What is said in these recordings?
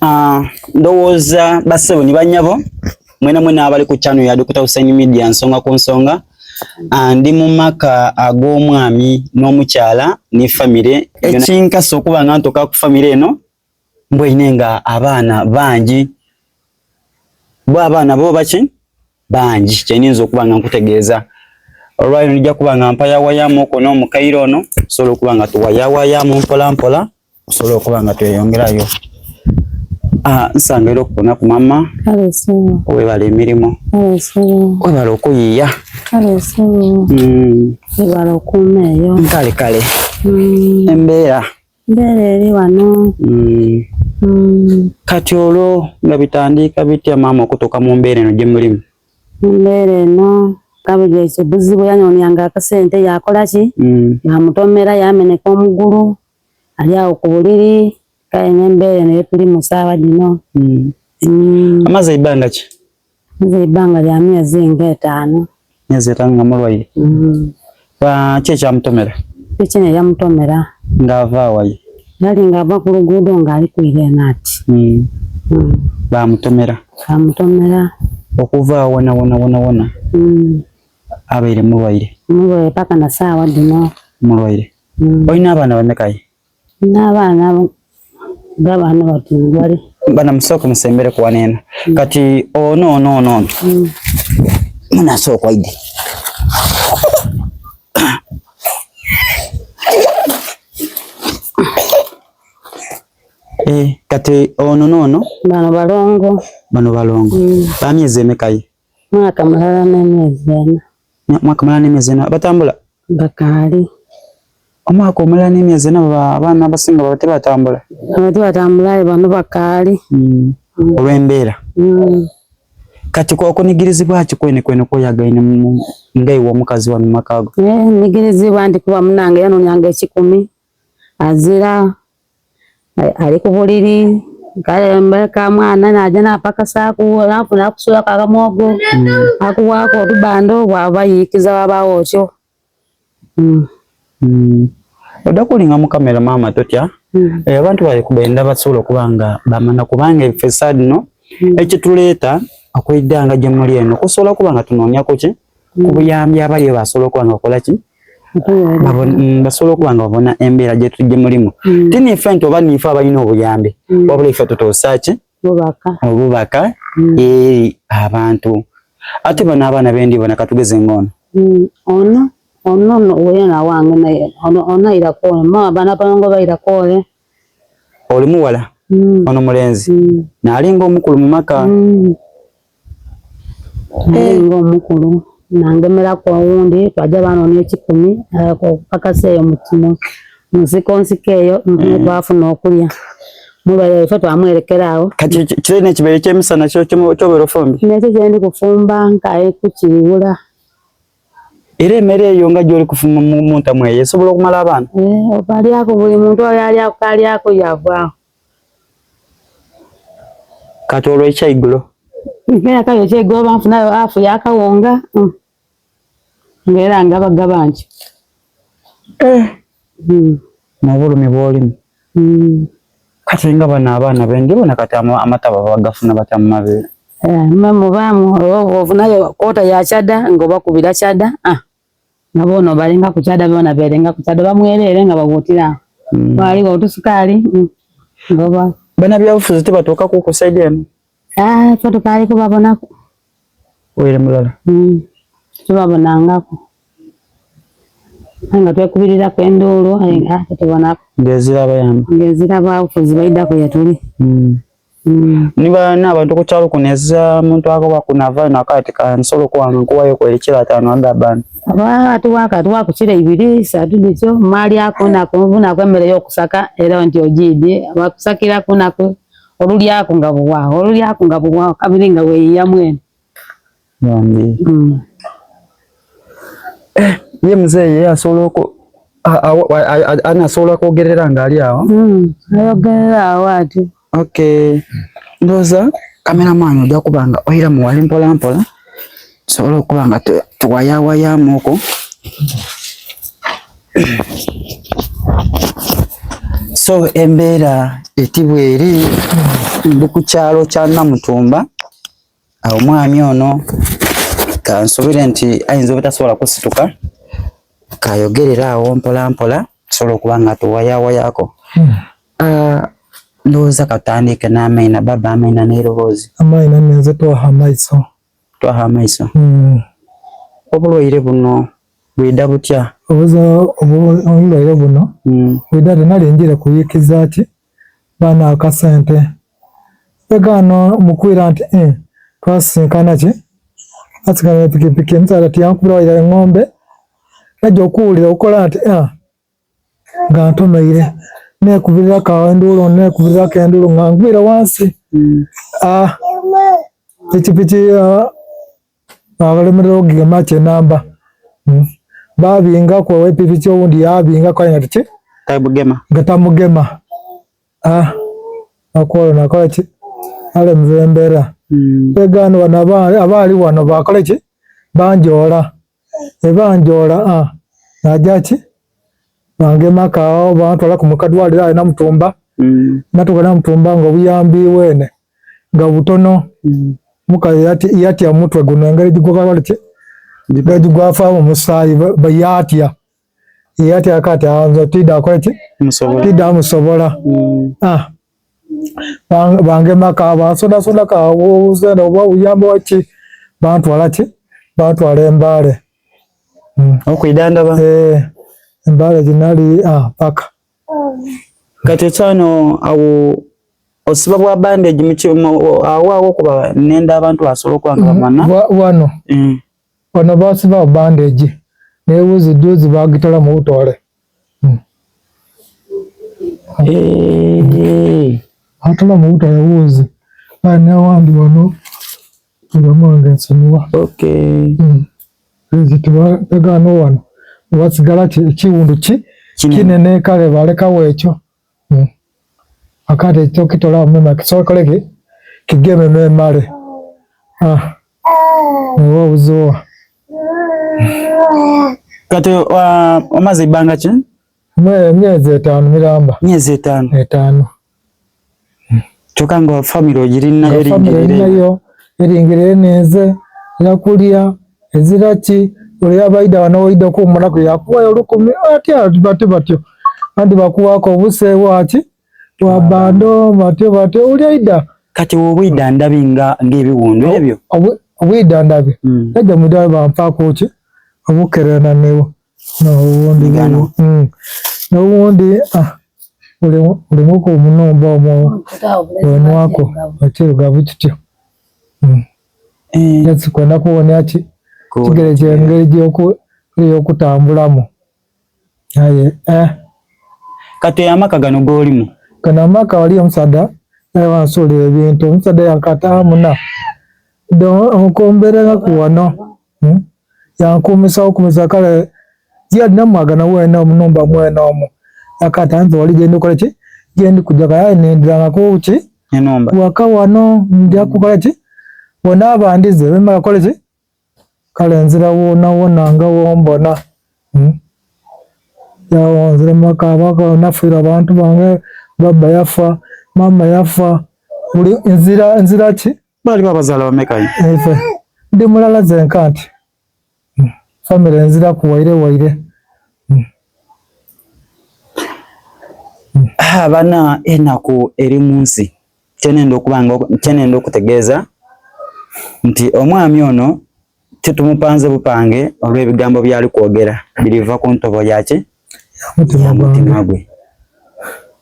Ah, ndowooza bassebo ni bannyabo mwena mwena abali ku channel ya Dokita Hussein Media nsonga ku nsonga. Ah, ndi mu maka ag'omwami n'omukyala ni famire ekinkasa okuba nga ntuuka ku famire eno mbweine nga abaana bangi bo abaana bo baki bangi kyenyinza okuba nga nkutegeeza olwaliro nija kuba nga mpayawayamuko n'omukaire ono osobola okuba nga tuwayawayamu mpola mpola osobola okuba nga tweyongerayo. Ah, nsanga era okubona ku mama webala emirimu webala okuyiya mm. webala okuuma eyo kale kale mm. embeera mbeera eri wano mm. kati olwo nga bitandiika bitya maama okutuuka mu mbeera eno gye mulimu Embeera eno kabujaise buzibu yanonianga akasente yakola ki mm. bamutomera yameneka omugulu ali awo ku buliri kale nembeera eno yetuli mu saawa dino mm. mm. amaze ebbanga ki amaze ebbanga lya myezi nga etaano myezi etaano nga mulwaire mm. ki ekyamutomera kiki neyamutomera ng'ava awaye yali ng'ava ku luguudo ng'ali kwira eno ati mm. mm. bamutomera bamutomera okuva awo wona wona wona wona mm. abaire mulwaire mulwaire paka na saawa dhino mulwaire mm. olina abaana bamekaye n'abaana gabana bati bali bana musooke musembere ku wano eno mm. kati ono ono ono ono mm. munasooka waide Eh, kati ono nono bano balongo bano balongo mm. bamyezi emeka ye mwaka mulala n'emyezi ena mwaka mulala n'emyezi ena batambula bakaali omwaka omulala n'emyezi ena abaana abasinga baba tebatambula tebatambula bano bakaali mm. mm. olw'embeera mm. Kati okunigirizibwa ki kwene kwene kwoyagaine ngaiwe omukazi wano mumaka ago? Eh, nigirizibwa nti kuba munange yanonyanga ekikumi azira ali ku buliri kale mbeka mwana naja napakasaku nafuna akusulako akamwogo mm. akuwako otubando bwaba yikiza wabawo otyo mm. mm. Oda kulinga mu kamera maama totya mm. Eh, abantu bali kubenda basobola okuba nga bamana kubanga efesad no mm. ekituleeta okwidanga gye muli eno kusobola kuba nga tunoonya kuki mm. ku buyambi abaliyo basobola okuba nga bakola ki mm, basobola okuba nga babona embeera gye mulimu mm. tinife nti oba nife abalina obuyambi mm. wabula ife tutuusa ki obubaka mm. eri abantu ate bano abaana bendibona katugeze ngaono mm, ono ono no wena wange naye ono ono aira kole ma bana balongo baira kole oli muwala mm. ono mulenzi mm. nalinga omukulu mu maka mm. Nalinga omukulu nangemeraku owundi twaja banoonia ekikumi eh, okupakasa eyo mu nsiko nsiko eyo mm. twafuna okulya mulwaire ife twamwerekera awo kati kire nekibeere ekyemisana kyobeera ofumbye nekyo kyendi kufumba nkaye kukiriwula era emmere eyo nga gyoli kufumba mu ntamu eyo esobola okumala abaana eh, balyako buli muntu oyo alyako kalyako yavaawo Kati olwo ekyaigulo? Mpeera kale ekyaigulo banfunayo afu yakawunga mm. Ng'era nga bagaba nti eh. mm. Mu bulumi bw'olimu mm. Kati nga bano abaana bendibona kati amata baba bagafuna batya mu mabeere? Eh, mubaamu ofunayo kota ya kyada ng'obakubira kyada ah. Nabo ono balinga ku kyada bona berenga ku kyada bamwerere nga bawutira mm. wali otusukaali mm. ngoba bana byabufuzi tebatuuka ku ku side eno ah ffe tukaali kubabonako were mulala mm. tubabonangako nga twekubirirako enduulu aye nga tetubonako ngezira abayamba ngezira babufuzi baidako yetuli mm. Mm. Niba n'abantu ku kyalo kuno ezza muntu akoba kuno avaayo nakati kansobola okuwa nga nkuwayo ku ekiro ataano agabana atuwaka atuwa ku kiro ibiri isatu dhityo mwalyako naku nvunaku emmere y'okusaka era nti ogiidye bakusakiraku naku olulyaku nga buwaawo olulyaku nga buwaawo kabiri nga weeyiya mwene Bambi. Mm. Eh, ye muzeeyi ye asobola oku anasobola kwogerera ng'ali awo mm, ayogerera awo ati okay ndowooza kameramani ojja kuba nga oyira muwali mpola mpola tusobole okuba nga tuwayawayamu okwo so embeera etibwa eri mm. Ndi ku kyalo kya Namutumba, omwami ono kansubire nti ayinza obutasobola kusituka kayogerera awo mpola mpola tusobola okuba nga tuwayawayako. Hmm. Ah, ndowooza katandike n'amaina baba amaina n'eroboozi. Amaina nenze twaha amaiso. Twaha amaiso. Hmm. Obulwaire buno bwida butya? Obulwaire buno hmm. bwida tenali njire kuyikiza ki baana akasente Mpegano mukwira nti eh, twasisinkana ki twasisinkana epikipiki omusaadha tiyankubira waire eng'ombe naja okuwulira okukola nti ah, nga ntomeire nekubiriraku enduulu nekubiriraku enduulu nga ngwire wansi mm. ah, pikipiki ah, Abalemererwa okugema kyenamba hmm. Babingaku owepipiki owundi yabingaku aye nga tiki tamugema nga tamugema ah akwolo nakola ki alemererwa embeera hmm. Begano bano abaali wano bakola ki banjoola ebanjoola ah naja ki bangema kawo bantwala ku mukadwaliro aye Namutumba hmm. natuka Namutumba nga obuyambi wene nga butono mm. muka yatya omutwe guno engeri gigwabaliki gigwafamu omusaayi yatya yatya kati anze tida akoleki tida amusobola mm. ah. bangemaka bansonasona ka oba obuyambi waki bantwala ki bantwala embaale mm. okwidandaba eh, embaale ginali ah, paka Kati ekyano awo osiba bwa bandage muki awo awo kuba nenda abantu basobola okuba nga bamana mm, wano mm. wano basiba bandage newuzi juzi bagitola mu butole mm. eh. atola mu butole wuzi newandi wano Mwange nsonyiwa. Okay. Mm. Tebagaana wano wasigala ekiwundu ki kinene kale balekawo ekyo mm. akati ekyo kitola mema kisokoleke kigeme memale ah. Niwo obuzibu kati uh, omaze ebbanga ki myezi etaano miramba myezi etaano etaano Kyoka nga family ogirina erinayo eringirire nenze yakulya ezira ki oli abaida wano oida okuwumulaku yakuwayo olukumi atya batyo batyo anti bakuwako obuse waki wa bando batyo batyo oli aida kati obwida ndabi nga ngebiwundu ebyo obwida ndabi mm. naja mudala banfaako ki obukerena newo N'owundi mm. n'owundi ah, olimuku omunumba omwo wenwako ekirugavu kityo mm. eh. Sikwenda kuwonya ki kigere kyengeri gy'okutambulamu aye eh. Kati amaka gano g'olimu gano amaka wali omusaadha naye wansuulira ebintu omusaadha yankata muna nkombeereraku wano hmm? Yankuumisa okumisa kale yali namwagana weena omunumba mwena omwo akati anze wali gyendi kola ki gyendi kuja kale aye nindiranga ku ki enumba waka wano nja kukola ki wona abandize bemala kola ki kale nzira wona wona nga wombona hmm? yawo nzira maka abaka nafiirwa abantu bange baba yafa mama yafa buli nzira nzira ki Bali babazaala bameka? Ife ndi mulala zenka nti hmm, famire nzira ku waire waire. Hmm. Hmm. Ah, bana enaku eri mu nsi kyenenda okubanga kyenenda okutegeeza nti omwami ono tetumupanze bupange olw'ebigambo byali kwogera biriva ku ntobo yaki ya mutima gwe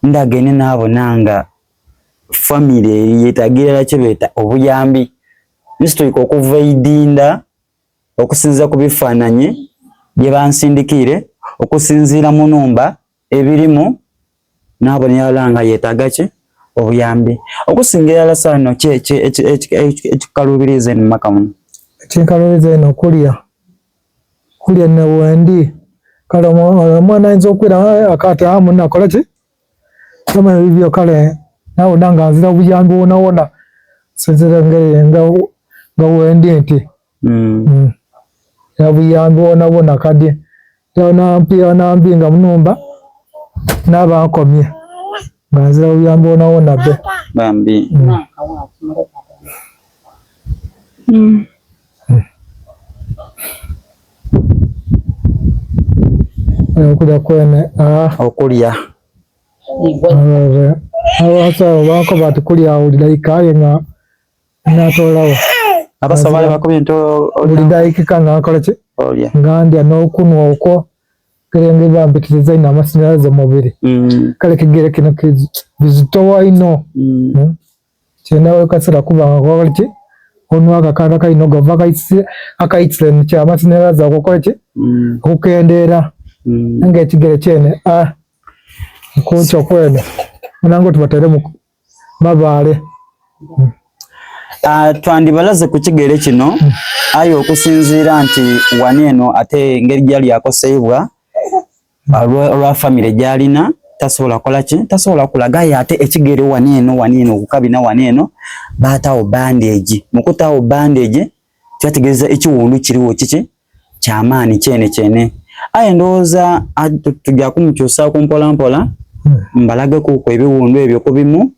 ndagene naabona nga famire yetagira irala kyebeeta obuyambi nsitwike okuva eidinda okusinziira ku bifaananyi bye bansindikiire okusinziira mu numba ebirimu naabona irala nga yetaaga ki obuyambi okusinga irala saano ki ekikukaluubiriza eno mu maka muno ekinkaluubiriza eno kulya kulya newendi kale omwana ayinza okwira akati amu nakola ki Soma ebibyo kale nawona nga nzira obuyambi wonawona sinzira ngeri nga nga wendi nti mm. mm. obuyambi wonawona kadi nampi nambi nga munumba naba nkomye. Nga nzira buyambi wonawona be. Bambi. Okulya kwene ah. Okulya. Abasawo bankoba ati kulya buli daika aye nga natoolawo. Abasawo bali bakobye nti buli daikika nga nkola ki? Olya. Nga ndya n'okunwa okwo kale nga bampitiriza inho amasanhalaze mu mubiri. Mm. Kale ekigere kino bizitowa inho. Mm. Hmm? Kyenda buli kaseera kuba nga kola ki? Onwa akakanda kaino gava akaitire kya amasanhalaze okukola ki? Mm. Okukendeera. Mm. Nga ekigere kyene ah kunkyo kwene munange tubateremu mabaale. Uh, twandibalaze ku kigere kino aye okusinziira nti wano eno ate engeri gyali akoseibwa olwa famire gyalina tasobola kukola ki tasobola kulaga aye ate ekigere wano eno wano eno okukabina wano eno baatawo bandage mu kutaawo bandage kyategeeza ekiwundu kiriwo kiki kyamaani kyene kyene aye ndowooza tujja kumukyusaaku mpola mpola hmm. mbalageku ku ebiwundu ebyo ku bimu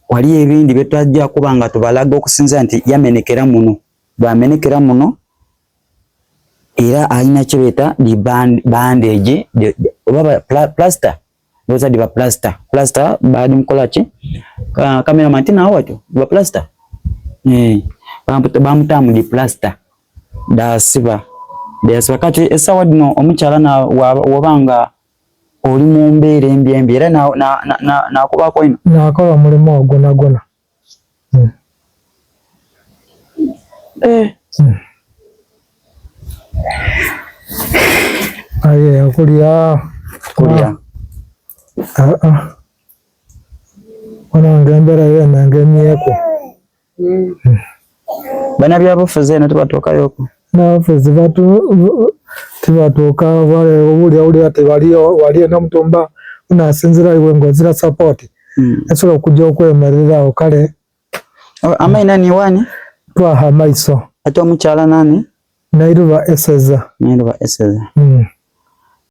waliyo ebindi byetwajja kuba nga tubalaga okusinzira nti yamenekera muno bwamenekera muno era alina kyebeeta di bandage oba plaster ndowooza diba plaster plaster badimukola ki cameraman ti nawo watyo diba plaster eh bamutaamu di plaster dasiba dasiba kati esawa dino omukyala na woba nga oli mu mbeera embi embi era nakubaako ino nakola omulimu ogwo nagona hmm. Eh. Hmm. Aye okulya kulya ah, ah. Ono nga embeera yena ngemyeku hmm. Banabyabufuzi eno tebatuukayoku nabafuzi batu tibatuuka owulira wulira tebaliyo wali eno omutumba unasinzira iwe ng'ozira support hmm. esobola okujja okwemererawo kale Amaina ni wani? Twaha Maiso. Ate omukyala nani? Nairuba Eseza. Nairuba Eseza. Mm.